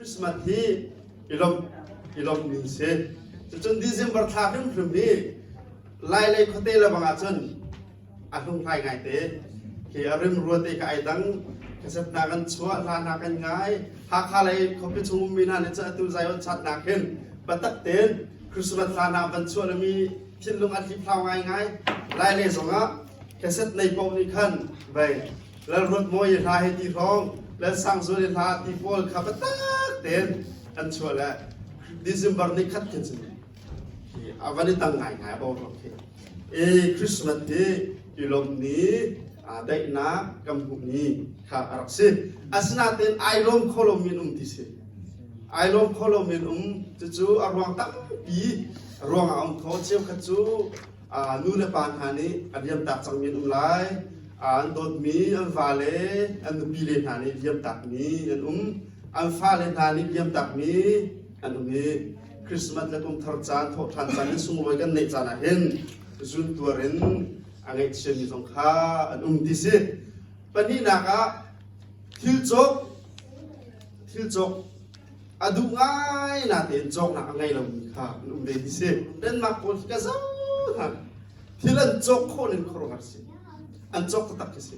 Christmas hi i lawmh i lawmh ni si. Cucun December thla hrimhrim hi Lailei khuate le bang ahcun a hlunghlai ngaite. Khi a rim rua te kha ai dang. Cassette hna kan chuah, hla hna kan ngai. Hakha lei khuapi chung ummi hna nih cun atu Zion chatnak hin biatak tein Christmas hla hna van chuah lemi thinlung a hliphlau ngaingai. Lailei zongah cassette nei paoh nih khan vei Lalruatmawi hla he ti hrawng, Lalsangzuali hla ti pawl kha biatak tein an chuah le December ni khat khin cun a van i dang ngaingai a boruak khi. E Christmas hi i lawmh ni, daihnak kan hmuh ni kha a rak si. Asinain ai lawm kho lomi an um ti si. Ai lawm kho lomi an um. Cucu a ruang tampi ruang ah a um kho. Cheukhat cu nu le pa hna nih a liamtak cangmi an um lai. An dawtmi an vale, an nupile hna nih liamtakmi an um. An fale hna nih liamtakmi an um i Christmas le kum thar caan, thawhṭhan caan in sunglawi kan neih caan ah hin zuntuar in a ngaihchiami zong kha an um ti si. Pahnihnak ah thil cawk thil cawk a duh ngai natein cawknak a ngei lomi kha an um ve ti si. Denmark pawl khi ka zoh hna thil an cawk khawh ning khuaruahhar si. An cawk taktak khi si.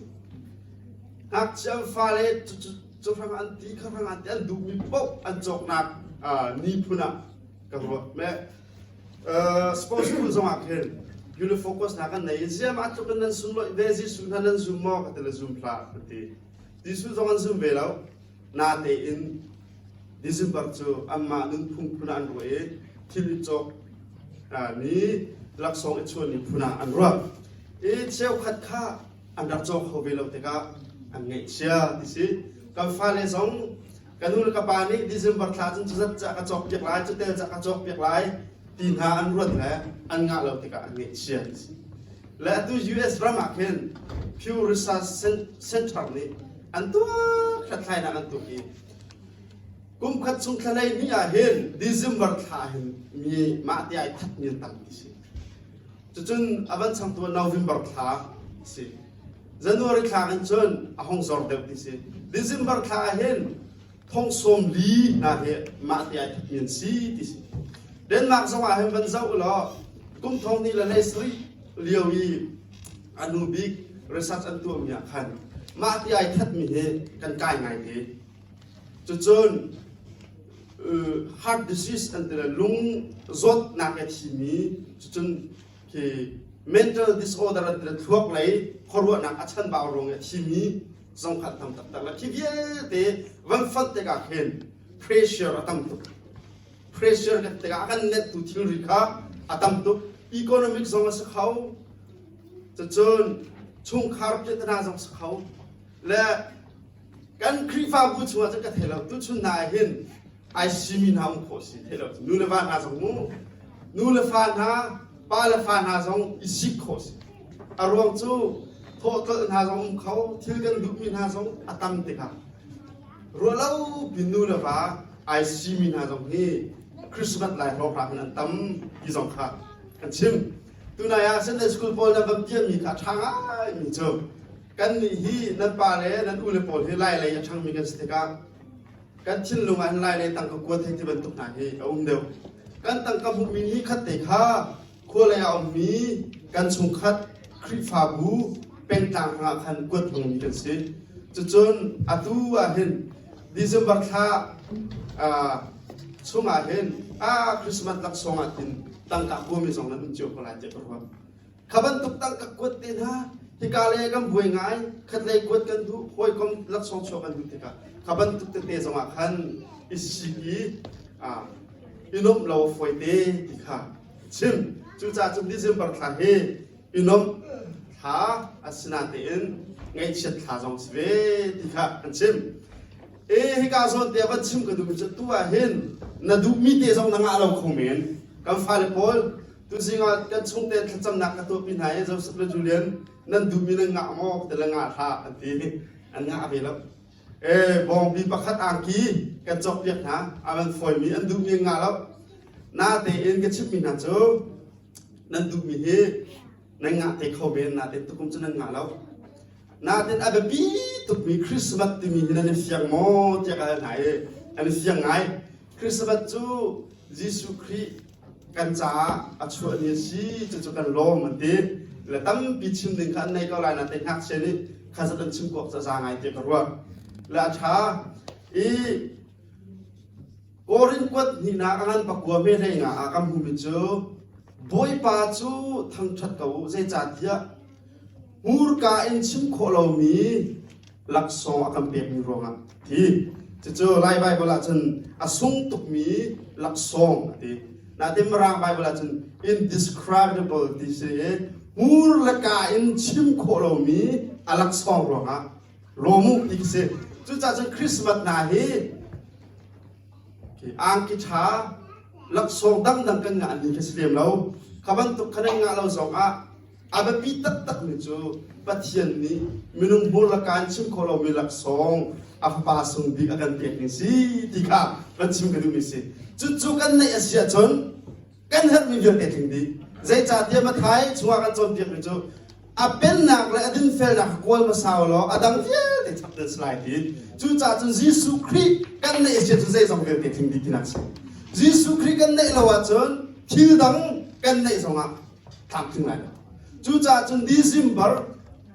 Ngakchia an fale cu hrang an ti kha hrang an ti an duhmi paoh an cawknak ni phun ah ka ruah. Me sports school zong ah khin unifocus hna kan nei i ziam ah tluk in nan sunlawih ve Jesuh hna nan zum maw ka ti le zum hlah ka ti. Jesuh zong an zum ve lo. Natein December cu anmah nunphung phun ah an ruah i thil i cawk mi laksawng i chuahmi phun ah an ruah. I cheukhat kha an rak cawk kho ve lo tikah an ngaihchia ti si. Kan fale zong ka nu le ka pa nih December thla cun cuzat ca ka cawk piak lai, cutel ca ka cawk piak lai ti hna an ruat le an ngah lo tikah an ngaihchia ti si. Le atu US ram ah khin Pew Research Center nih an tuah hlathlainak an tuah i kum khat chung thlalei ni ah hin December thla ah hin mi mah te ai that mi an tam ti si. Cucun a van changtu November thla si. January thla in cun a hong zor deuh ti si. December thla ah hin thong sawm li hna hi mah te ai that mi an si ti si. Denmark zong ah hin van zoh law kum thong ni le hlei sarih lio i a nu bik research an tuahmi ah khan mah ti ai thatmi hi kan kai ngai te. Cucun heart disease an ti le lung zawtnak a thimi cucun khi mental disorder an ti le thluak lei khuaruahnak a chanbau ruang i a thimi zong kha an tam taktak le khi vialte van fonh tikah khin pressure a tam tuk. Pressure kan tikah a kan nettu thilri kha a tam tuk. Economic zong a si kho. Cucun chungkhar piahtana zong si kho. Le kan Khrihfabu chungah cun ka thei lo. Tuchun hna ah hin ai simi hna um khawh si thei lo. Nu le va hna zong mu. Nu le fa hna, pa le fa hna zong i sik khawh si. A ruang cu thawhtlolh hna zong um kho, thil kan duhmi hna zong a tam tikah Ruahlo pin nu le va ai simi hna zong hi Christmas lai hrawnghrang hin an tam ti zong kha kan chim. Tunai ah Sunday school pawl nan van pianmi kha a ṭha ngaimi cu kannih hi nan pa le nan u le pawl hi lai lei a ṭhangmi kan si tikah kan thinlung ah hin lai lei tangka kuat hei ti bantuk hna hi a um deuh. Kan tangka hmuhmi ni khat te kha khua lei ah a ummi kan chungkhat Khrihfabu pengtlang hrangah khan kuat hmangmi kan si. Cucun atu ah hin December thla chungah hin a Christmas laksawng ah tin tangka kuami zong nan um cio ko lai tiah ka ruah. Kha bantuk tangka kuat te hna hika le kan buai ngai khatlei kuat kan duh hawikom laksawng chuah kan duh tikah kha bantuk tete zongah khan i sik i i nuamh lo a fawi te ti kha chim. Cucaah cun December thla hi i nuamh thla a si natein ngaihchiat thla zong si ve ti kha kan chim. E hika zawn te van chim ka duhmi cu tu ah hin na duhmi te zong na ngah lo kho men. Kan fale pawl tuzing ah kan chungte thlacamnak ka tuahpi hna i Joseph le Julian nan duhmi nan ngah maw ti le ngah hlah an ti. An ngah ve lo. E bawngbi pakhat angki kan cawkpiak hna a van fawimi an duhmi an ngah lo. Natein ka chimhmi hna cu nan duhmi hi nan ngah te kho men natein tukum cu nan ngah lo. Natein a biapi tukmi Christmas timi hi nan i fiang maw tiah ka hal hna i. An i fiang ngai. Christmas cu Jesuh Khrih kan caah a chuah ni a si, cucu kan lawm an ti. Le tampi chim ding kha an nei ko lai nain ngakchia nih kha zat an chim kuak ca za ngai tiah ka ruah. Le a ṭha i Korin kuat hnihnak a ngan pakua me hlei nga ah kan hmuhmi cu Bawipa cu thangṭhat ko u, zeicahtiah hmurka in chim khawh lomi laksawng a kan pekmi ruangah ti. Cucu Lai Baibal ahcun a sung tukmi laksawng a ti. Natin Mirang Baibal ahcun indescribable ti si i hmur le ka in chim khawh lomi a laksawng ruangah lawm u ti khi si. Cucaah cun Christmas hna hi angki ṭha laksawng dangdang kan ngah ni khi si lem lo. Kha bantuk kha nan ngah lo zongah a biapi taktakmi cu Pathian nih minung hmur le kaan chim khawh lomi laksawng a fapa sung bik a kan pek ning si ti kha kan chim ka duhmi si. Cucu kan neih a si ahcun kan herhmi vialte tling dih. Zeicahtiah Matthai chungah kan cawnpiakmi cu a pennak le a dinfelnak kha kawl hmasa u law a dang vialte chap nan si lai ti. Cucaah cun Jesuh Khrih kan neih a si ahcun zeizong vialte tling dih tinak a si. Jesuh Khrih kan neih lo ahcun thil dang kan neih zongah tlamtling lai lo. Cucaah cun December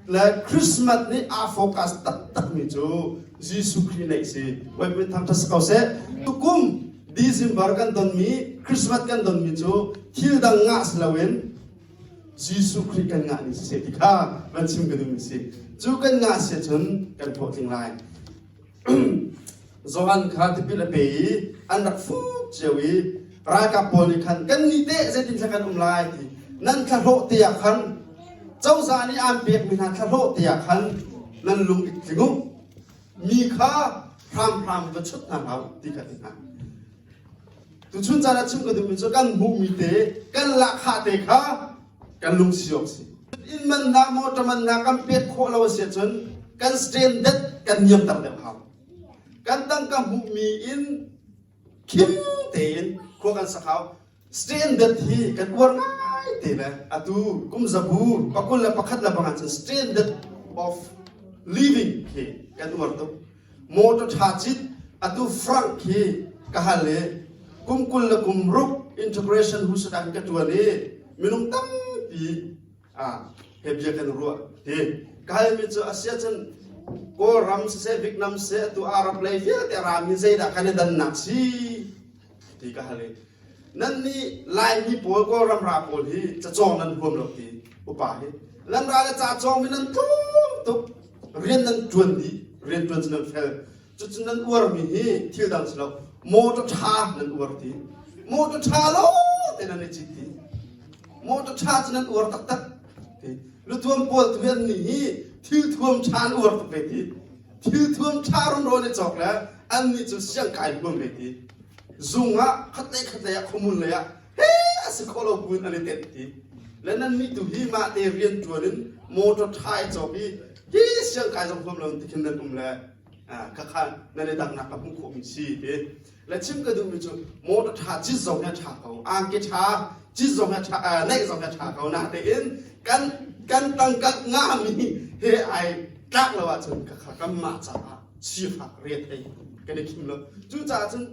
le Christmas nih aa focus taktakmi cu Jesuh Khrih neih si. Bawipa thangṭhat si ko seh. Tukum December kan donmi, Christmas kan donmi cu thil dang ngah si loin Jesuh Khrih kan ngah ni siseh ti kha van chim ka duhmi si. Cu kan ngah si cun kan hlawhtling lai. Johan kha tipil a pe i an rak fuk cio i ralkap pawl nih khan kan nih teh zeitin thla kan um lai ti nan thlahlawh te ah khan cozah nih aan pekmi hna thlahlawh te ah khan nan lung i tling u mi kha hramhram va chut hna hlah ti kha ti hna. Tuchun caan ah chim ka duhmi cu kan hmuhmi te kan lahkhah te kha kan lungsi awk si. Inn man hna motor man hna kan pek khawh lo a si ahcun kan standard kan niamter deuh hau. Kan tangka hmuhmi in khim tein khua kan sak hau. Standard hi kan uar ngai te le atu kum zabu pakul le pakhat le bang ahcun standard of living khi kan uar tuk. Motor ṭha cit atu frank hi ka hal i kum 20 le kum ruk integration husat ah ka ṭuan i minung tampi ah he bia kan ruah ti ka halmi cu a si ahcun Kawlram siseh Vietnam siseh atu Arab lei vialte rami zeidah kan i dannak si ti ka hal i nan nih Laimi pawl Kawlram ra pawl hi cacawng nan huam lo ti upa hi nan ra le ca cawng mi nan tlawm tuk rian nan ṭuan dih rian ṭuan cu nan fel cucu nan uarmi hi thil dang si lo motor ṭha nan uar ti motor ṭha lo te nan i cit ti motor ṭha cu nan uar taktak ti luthuam pawl tu an nih hi thil thuam ṭha an uar tuk ve ti thil thuam ṭha runro ne cawk le an nih cu siangkai huam ve ti zung ah khatlei khatlei ah khuamun lei ah he a si kho lo buin an i tenh ti le nan nih tu hi mah te rian ṭuan in motor ṭha i cawk i hi siangkai zong huam lo ti khin nan um le khakha nan i dangnak ka hmuh khawhmi si ti le chim ka duhmi cu motor ṭha cit zong hi ṭha ko angki ṭha cit zong hi ṭha neih zong hi ṭha ko na tein kan kan tangka ngami he ai tlak lo ahcun khakha kanmah caah sifak rethei kan i khim lo cucaah cun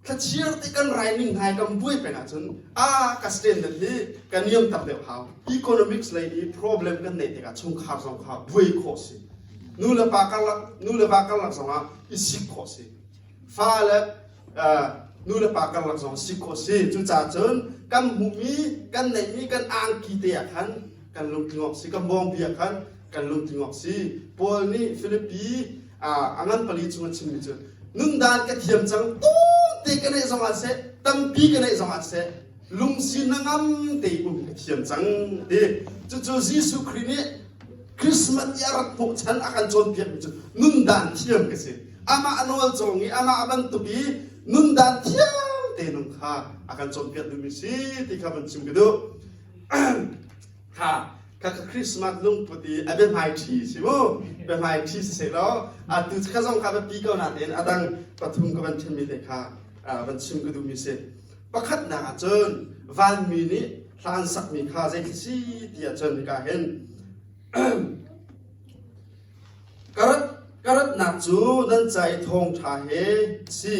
thlachiar ti kan rai ning hna kan buai peng ahcun a ka standard hi ka niam tak deuh hau economics lei i problem kan neih tikah chungkhar zong kha buai khawh si nu le pa karlak nu le va karlak zongah i sik khawh si fa le nu le pa karlak zong sik khawh si cucaah cun kan hmuhmi kan neihmi kan angki te ah khan kan lungtling awk si kan bawngbi ah khan kan lungtling awk si Paul nih Filipi a ngan pali chung a chimmi cu nundan ka thiam cang te ka neih zong ah seh tampi ka neih zong ah seh lungsi na ngam te um ka thiam cang ti cucu Jesuh Khrih nih Christmas i a rat hnawhchan a kan cawnpiakmi cu nundan thiam ka si amah a nawl cawng i amah a bantuk i nundan thiam te nung kha a kan cawnpiak duhmi si ti kha van chim ka duh kha kha Christmas lungput i a biahmai ṭhi si mu biahmai ṭhi si seh law atu kha zong kha biapi ko natein a dang pathum ka van ṭhenmi te kha van chim ka duhmi si pakhatnak ah cun vanmi nih hla an sakmi kha zei si ti ahcun hika hin ka rat ka ratnak cu nan ca i thawngṭha he si.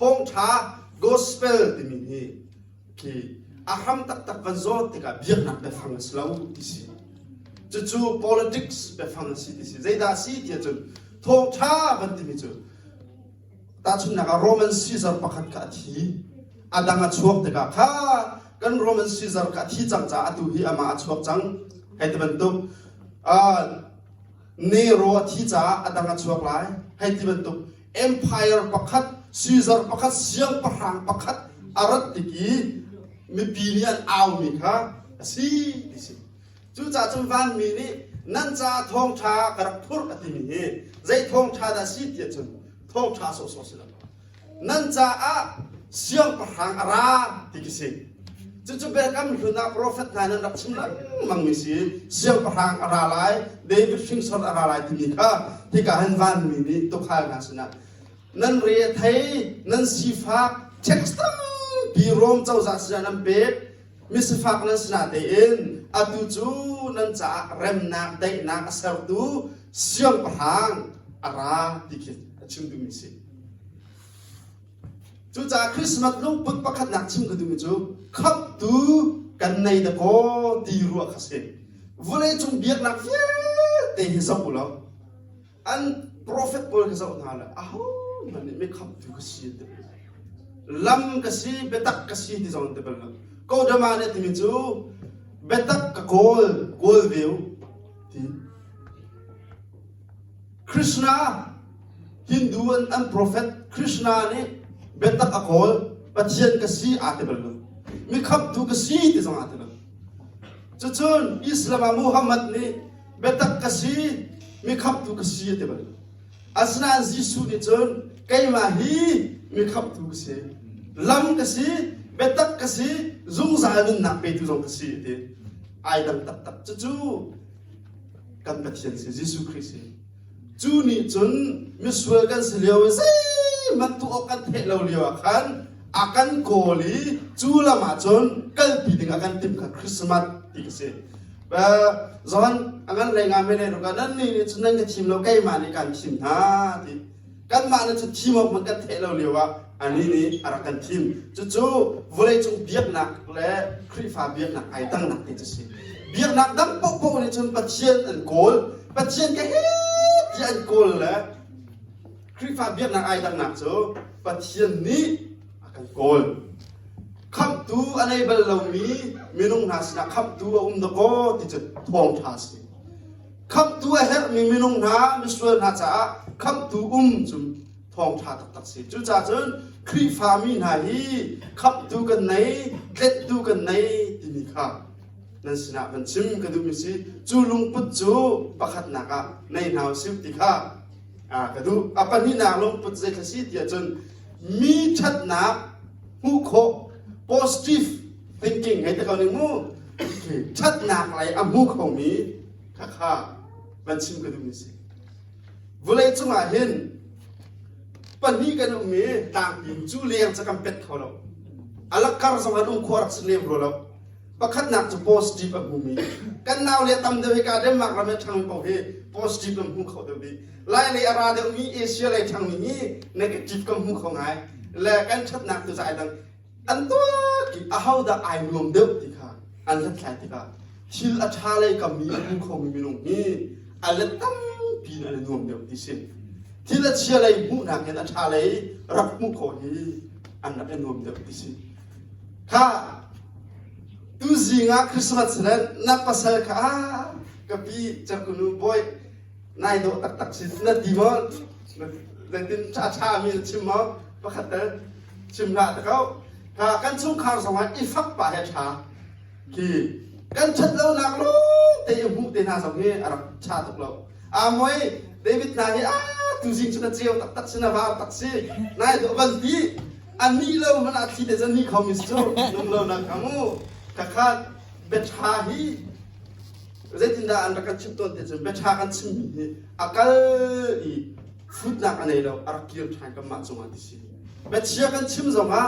Thawngṭha gospel timi hi khi a hram taktak van zawt tikah biaknak biafang a si lo ti si. Cucu politics biafang a si ti si. Zeidah a si tiah cun thawngṭha van timi cu tahchunhnak ah Roman Caesar pakhat kha a thi. A dang a chuak tikah kha kan Roman Caesar kha a thi cang caah atu hi amah a chuak cang. Hei ti bantuk Nero a thi caah a dang a chuak lai. Hei ti bantuk empire pakhat, Caesar pakhat, siangpahrang pakhat a rat tik i mipi nih an aumi kha a si ti si. Cucaah cun vanmi nih nan caah thawngṭha ka rak phurh a timi hi zei thawngṭha dah si tiah cun thawngṭha sawhsawh si lo. Nan caah siangpahrang a ra ti khi si. Cucu Biakam Hlun ah profet hna nan rak chim lengmangmi si. Siangpahrang a ra lai, David hringsor a ra lai timi kha hika hin vanmi nih tuukhal hna sinah nan re a thei, nan sifak, tax tampi Rom cozah sinah nan pek, misifak nan sinah tein atu cu nan caah remnak, daihnak a sertu siangpahrang a ra ti khi a chim duhmi si. Cucaah Christmas lungput pakhatnak chim ka duhmi cu khamhtu kan nei dakaw ti ruah kha si. Vawleicung biaknak vialte hi zoh u law an prophet pawl ka zoh hna le ahohmanh nih mi khamhtu ka si an ti bal lo. Lam ka si, biatak ka si ti zong an ti bal lo. Kodama nih a timi cu biatak ka kawl, kawl ve u ti. Krishna Hindu an, an prophet Krishna nih biatak a kawl Pathian ka si aa ti bal lo mi khamhtu ka si ti zong aa ti lo cucun Islam ah Muhammad nih biatak ka si mi khamhtu ka si a ti bal lo asinain Jesuh nih cun keimah hi mi khamhtu ka si lam ka si biatak ka si zungzal nunnak petu zong ka si a ti ai dang taktak cucu kan Pathian si Jesuh Khrih si Cu nih cun misual kan si lio i zeihmanh tuah awk kan theih lo lio ah khan a kan kawl i cu lam ah cun kalpi ding a kan timh kha Christmas ti ka si. Johan a ngan lei nga me le ruka nan nih nih cun nan ka thim lo keimah nih kan thim hna ti. Kanmah nih cun thim awk hmanh kan theih lo lio ah anih nih a rak kan thim. Cucu vawleicung biaknak le Khrihfa biaknak ai dangnak te cu si. Biaknak dang paohpaoh nih cun Pathian an kawl, Pathian ka he tiah an kawl le Khrihfa biaknak ai dangnak cu Pathian nih a kan kawl. Khamhtu a nei bal lomi minung hna sinah khamhtu a um dakaw ti cu thawngṭha si. Khamhtu a herhmi minung hna, misual hna caah khamhtu um cu thawngṭha taktak si. Cucaah cun Khrihfami hna hi khamhtu kan nei, tlettu kan nei timi kha nan sinah van chim ka duhmi si. Cu lungput cu pakhatnak ah nei hna usih ti kha ka duh. A pahnihnak lungput zei si tiah cun mi ṭhatnak hmuh khawh positive thinking hei ti ko ning mu ṭhatnak lei a hmu khomi khakha van chim ka duhmi si. Vawlei cungah hin pahnih kan um i tlangpi cu leng cu kan pet kho lo. A lakkar zong an um khawh rak si lem rua lo. Pakhatnak cu positive a hmumi. Kan nau le tam deuh hi ka Denmark ram i ṭhangmi paoh hi positive an hmu kho deuh dih. Lai lei a ra deuhmi Asia lei ṭhangmi hi negative kan hmu kho ngai. Le kan ṭhatnak tu cu ai dang. An tuah ki ahodah ai nuam deuh ti kha an hlathlai tikah thil a ṭha lei kam i a hmu khomi minung hi a let tampi in an i nuam deuh ti si. Thil a chia lei hmuhnak in a ṭha lei rak hmuh khawh hi an rak i nuam deuh ti si. Kha tuzing ah Christmas le na pasal kha ah ka pi cakunu bawi nai dawh taktak si na ti maw zeitin ṭha ṭha mi na chim maw pakhat tel chim hlah ta ko kha kan chungkhar zongah i fak pah he ṭha khi kan ṭhat lonak lawng te i hmuh te hna zong hi a rak ṭha tuk lo a moi David hna hi a tuzing cu na ceu taktak si na var tak si nai dawh van ti a ni lo hmanh ah thli te cun ni kho mi cu nung lo nak kha mu khakha biaṭha hi zeitindah an rak kan chimh tawn ti cun biaṭha kan chimmi hi a kal i futnak a nei lo a rak kir ṭhan kanmah cungah ti si biachia kan chim zongah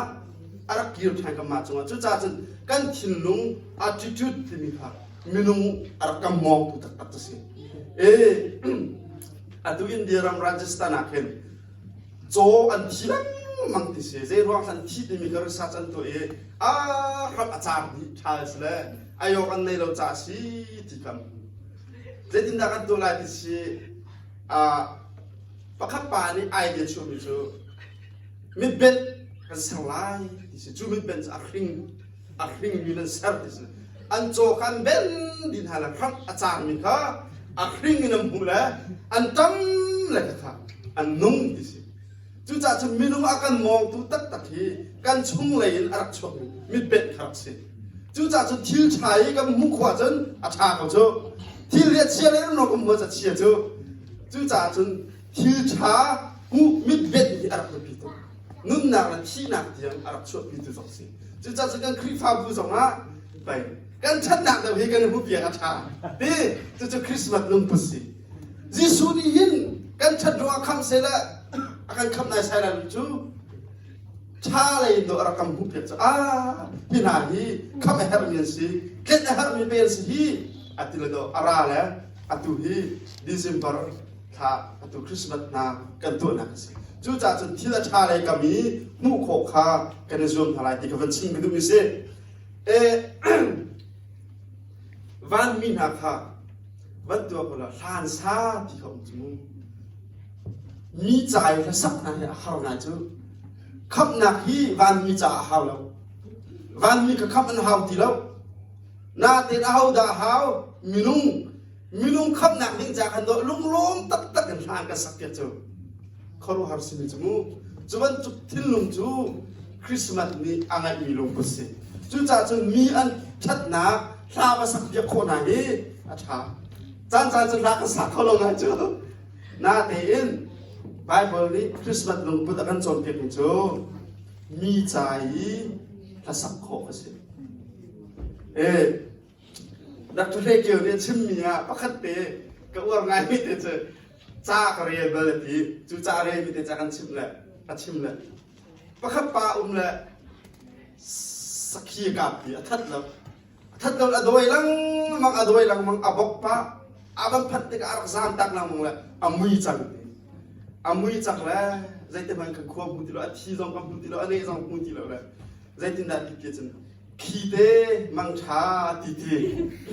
a rak kir ṭhan kanmah cungah cucaah cun kan thinlung attitude timi kha minung a rak kan mawngtu taktak cu si e atu India ram Rajasthan ah khin caw an thi lengmang. lengmang ti si. Zei ruang hlan thi timi ka research an tuah i a hram a car dih ṭha si le ayawk an nei lo ca si ti kan zeitindah kan tuah lai ti si pakhat pa nih idea chuahmi cu mitbenh kan ser lai ti si. Cu mitbenh cu a hring a hringmi nan ser ti si. An caw kha an ben dih hna le hram a carmi kha a hring in an hmuh le an ṭam le kha an nung ti si. Cucaah cun minung a kan mawngtu taktak hi kan chunglei in a rak chuakmi mitbenh kha rak si. Cucaah cun thil ṭha i kan hmuh khawh ahcun a ṭha ko cu. Thil hi a chia le rum kan hmuh a chia cu. Cucaah cun thil ṭha hmuh mitbenh hi a rak biapi tuk. Nunnak le thihnak tiang a rak chuahpitu zong si. Cucaah cun kan Khrihfabu zongah pei kan ṭhatnak deuh hi kan i hmuhpiak a ṭha. Ti cucu Christmas lungput si. Jesuh nih hin kan ṭhat ruangah khamh seh a kan khamh naisai lai lo cu ṭha lei in dawh a rak kan hmuhpiak cu ah hi hna hi khamh a herhmi an si tlenh a herhmi pe an si hi a ti le dawh a ra le atu hi December thla atu Christmas hna kan tuahnak a si. Cucaah cun thil a ṭha lei kam i hmuh khawh kha kan i zuam hna lai ti ka van chim ka duhmi si. E, vanmi hna kha van tuah ko la hlan sa ti kha um cu mu. Mi ca i hlasak hna hi a har ngai cu. Khamhnak hi vanmi caah a hau lo. Vanmi kha khamh an hau ti lo. Natein ahodah a hau? Minung minung khamhnak ding ca khan dawh lunglawm taktak in hla an kan sak piak cu khuaruahhar simi cu mu. Cu bantuk thinlung cu Christmas nih a ngeihmi lungput si. Cucaah cun mi an ṭhatnak hla va sak piak khawh hna hi a ṭha. Caan caan cu hla kan sa kho lo ngai cu. Natein Bible nih Christmas lungput a kan cawnpiakmi cu mi ca i hlasak khawh a si. Eh, Dr. Hlei Kio nih a chimmi ah pakhat te ka uar ngaimi te cu ca ka rel bal a ti. Cu ca a relmi te ca kan chimh le a chim le pakhat pa um le sakhi a kap ti a that lo. A that lo a dawi lengmang a dawi lengmang a bok pah a van phanh tikah a rak zam tak lengmang le a mui cang ti. A mui cang le zeiti hmanh kan khua hmu ti lo a thi zong kan hmu ti lo a neh zong hmu ti lo le zeitindah ti ti cun khi te mangṭha ti ti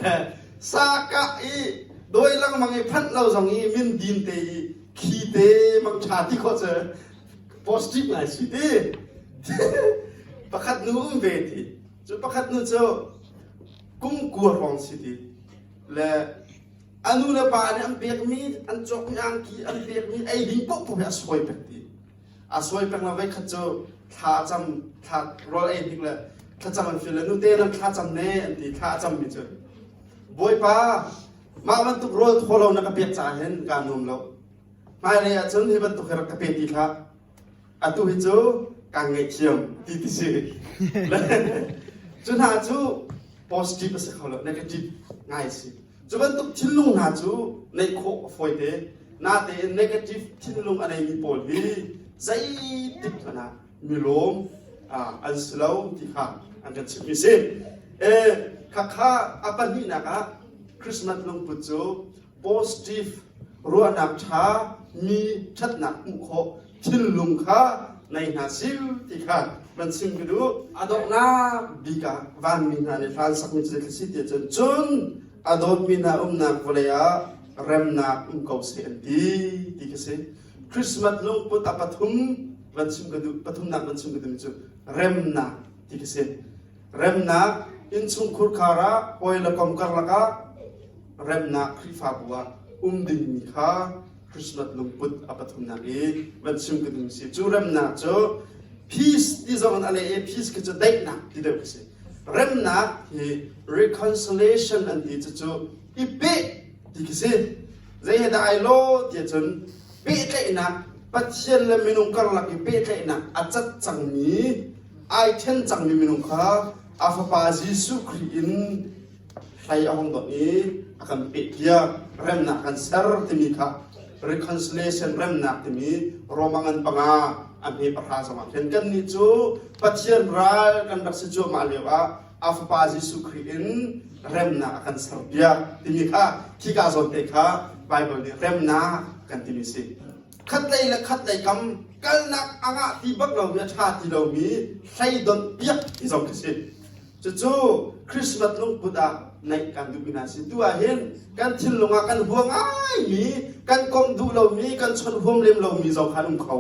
le sa kah i dawi lengmang i phanh lo zong i min din te i khi te mangṭha ti khawh cu positive ngai si ti. Pakhat nu um ve ti. Cu pakhat nu cu kum kua hrawng si ti. Le a nu le pa nih an pekmi an cawkmi angki an pekmi ei ding paohpaoh hi a sawi pek ti. A sawi peng lo voikhat cu thla a cam thla rawl ei hnik le thlacam an fil le nute nan thla cam ne an ti thla a cammi cu Bawipa mah bantuk rawl thaw lo na ka pek caah hin kaa nuam lo. Hmailei ah cun hi bantuk hi rak ka pe ti hlah. Atu hi cu kaan ngaihthiam ti ti si. Cu hna cu positive a si kho lo, negative ngai a si. Cu bantuk thinlung hna cu neih khawh a fawite. Natein negative thinlung a neimi pawl hi zeitik hmanh ah milawm an si lo ti kha an kan chimhmi si. E, khakha a pahnihnak ah Christmas lungput cu positive ruahnak ṭha mi ṭhatnak hmuh khawh thinlung kha nei hna sil ti kha van chim ka duh. A donghnak bik ah vanmi hna nih hlan sakmi cu zeitluk si ti ahcun cun a dawtmi hna umnak vawlei ah remnak um ko seh an ti ti ka si. Christmas lungput a pathum van chim ka duh pathumnak van chim ka duhmi cu remnak ti ka si. Remnak innchungkhur khar ah hawi le kom karlak ah remnak Khrihfabu ah um dingmi kha Christmas lungput a pathumnak i van chim ka duh si. Cu remnak cu peace ti zong in a leh i peace khi cu daihnak ti deuh khi si. Remnak hi reconciliation an ti cucu i peh ti khi si. Zei he dah ai lo ti ahcun pehtlaihnak Pathian le minung karlak i pehtlaihnak a cat cangmi ai ṭhen cangmi minung kha a fapa Jesuh Khrih in hlei a hung dawt i a kan pehpiak remnak kan ser timi kha reconciliation remnak timi Roma ngan panga a hme pahra zongah khin kannih cu Pathian ral kan rak si cuahmah lio ah a fapa Jesuh Khrih in remnak a kan serpiak timi kha khika zawn te kha Bible nih remnak kan timi si. Khatlei le khatlei kam kalnak a ngah ti bak lomi a ṭha ti lomi hlei donh piak ti zong khi si. Cucu Christmas lungput ah naih kan duhmi hna si. Tu ah hin kan thinlung ah kan hua ngaimi, kan komh duh lomi, kan chawnh huam lem lomi zong kha an um kho.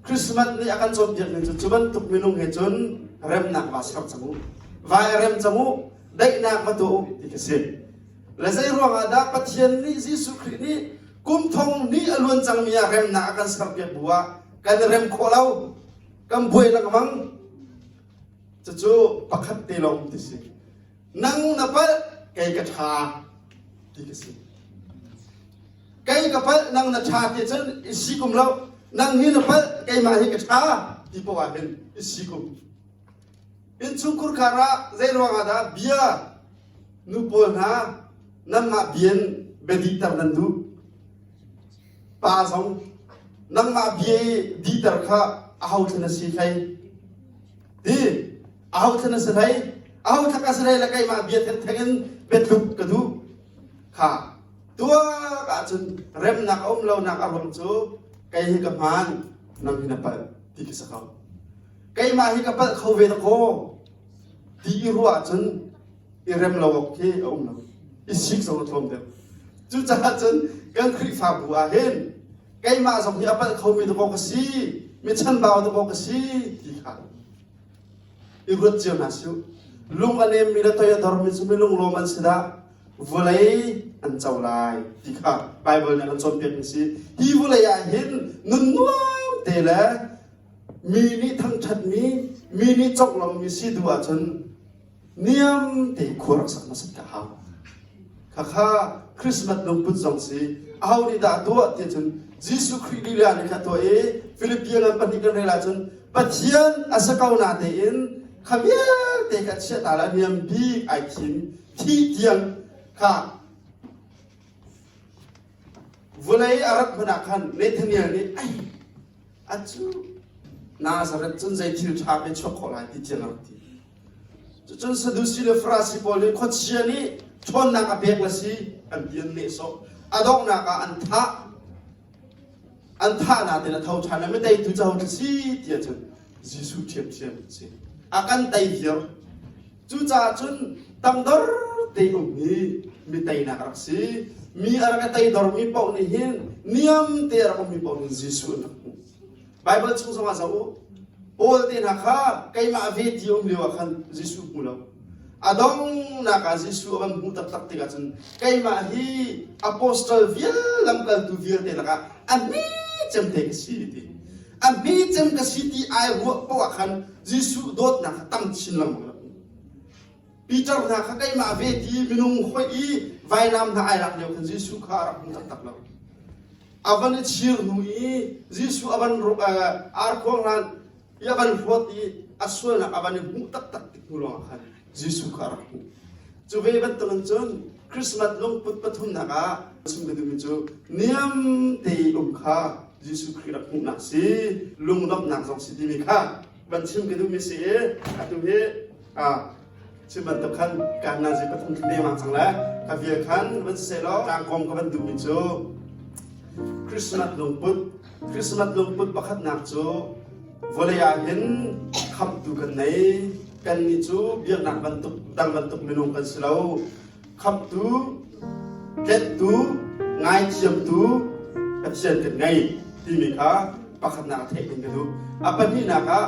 Christmas nih a kan cawnpiak ning cu cu bantuk minung he cun remnak va ser cang u. Va i rem cang u, daihnak va tuah u ti khi si. Le zei ruangah dah Pathian nih Jesuh Khrih nih kum thong hnih a luan cangmi ah remnak a kan serpiak bu ah kan i rem khawh lo, kan buai lengmang. Cucu pakhat te lawng ti si. Nang na palh, kei ka ṭha ti ka si. Kei ka palh, nang na ṭha ti cun i si kum lo. Nang hi na palh, keimah hi ka ṭha ti poah ah hin i si kum. Innchungkhur khar ah zei ruangah dah bia nu pawl hna nanmah bian biadihter nan duh? Pa zong nangmah bia i dihter kha aho thlen a si hlei? Ti aho thlen a si hlei? Aho thak a si hlei le keimah bia thengtheng in biatluk ka duh kha tuak ahcun remnak a um lonak a ruang cu kei hi ka hmaan nang hi na palh ti khi si ko. Keimah hi ka palh kho ve dakaw ti i ruah ahcun i rem lo awk khi a um lo. I sik zong a tlawm deuh. Cucaah cun kan Khrihfabu ah hin keimah zong hi a palh khomi dakaw ka si, mi chanbau dakaw ka si ti kha i ruat cio hna sih. Lung a nemmi le toi a dormi cu minung lawm an si dah vawlei an co lai ti kha Baibal nih a kan cawnpiakmi si. Hi vawlei ah hin nun nuam te le mi nih thangṭhatmi, mi nih conglawmhmi si duh ahcun niam te khua rak sak hmasat ka hau. Khakha Christmas lungput zong si aho nih dah tuah ti cun Jesuh Khrih lila nih kha tuah i Philippian lam pahnih kan rel ahcun Pathian a si ko na tein kha vialte kha chiah ta la niam bik ai thim thi tiang kha vulei a rat hmanh ah khan Nathaniel nih ai acu Nazareth cun zei thil ṭha pe chuak khawh lai ti tiang a rak ti. Cucun Sadusi le Farasi pawl nih khuachia nih ṭhawnnak a pek le si an ti an nehsawh. A donghnak ah an thah. An thah nain a tho ṭhan le miteitu cu aho si ti ahcun Jesuh ṭhiamṭhiam a si. A kan tei viar. Cucaah cun tangdor te um hi mi teinak a rak si. Mi a rak i teidormi paoh nih hin niam te a rak ummi paoh nih Jesuh an rak hmuh. Baibal chung zongah zoh u. Paul te hna kha keimah ve ti um lio ah khan Jesuh hmu lo. A donghnak ah Jesuh a van hmuh taktak tikah cun keimah hi apostle vial lamkaltu vialte lakah a hme cem te ka si ti. A hme cem ka si ti ai ruah paoh ah khan Jesuh dawtnak kha tam chin lengmang rak um. Peter hna kha keimah ve ti minung hoih i vainam hna ai lak lio khan Jesuh kha a rak hmu taktak lo. A van i chir hnu i Jesuh a van arkhuang hlan i a van hlawt i a sualnak a van i hmuh taktak tik hnu lawngah khan Jesuh kha a rak hmuh. Cu ve bantukin cun Christmas lungput pathumnak ah chim ka duhmi cu niam te i um kha Jesuh Khrih rak hmuhnak si, lungdonghnak zong si timi kha van chim ka duhmi si i atu hi chim bantuk khan kan nazi pathum dengmang cang le ka vial khan van si law tlangkawm ka van duhmi cu Christmas lungput Christmas lungput pakhatnak cu vawlei ah hin khamhtu kan nei kannih cu biaknak bantuk dang bantuk minung kan si lo khamhtu tlettu ngaithiamtu Pathian kan ngei timi kha pakhatnak a theih ding ka duh. A pahnihnak ah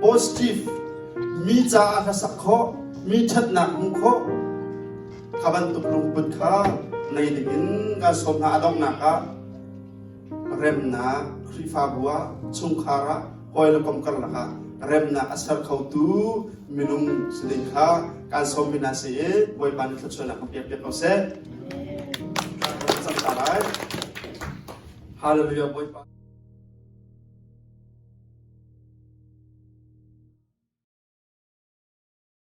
positive mi caah hlasak khawh, mi ṭhatnak hmuh khawh kha bantuk lungput kha nei ding in kan sawm hna. A donghnak ah remnak Khrihfabu ah chungkhar ah hawi le kom karlak ah remnak a ser khotu minung si ding kha kan sawm mi hna si i Bawipa nih thluachuahnak kan pek piak ko seh. Hallelujah Bawipa.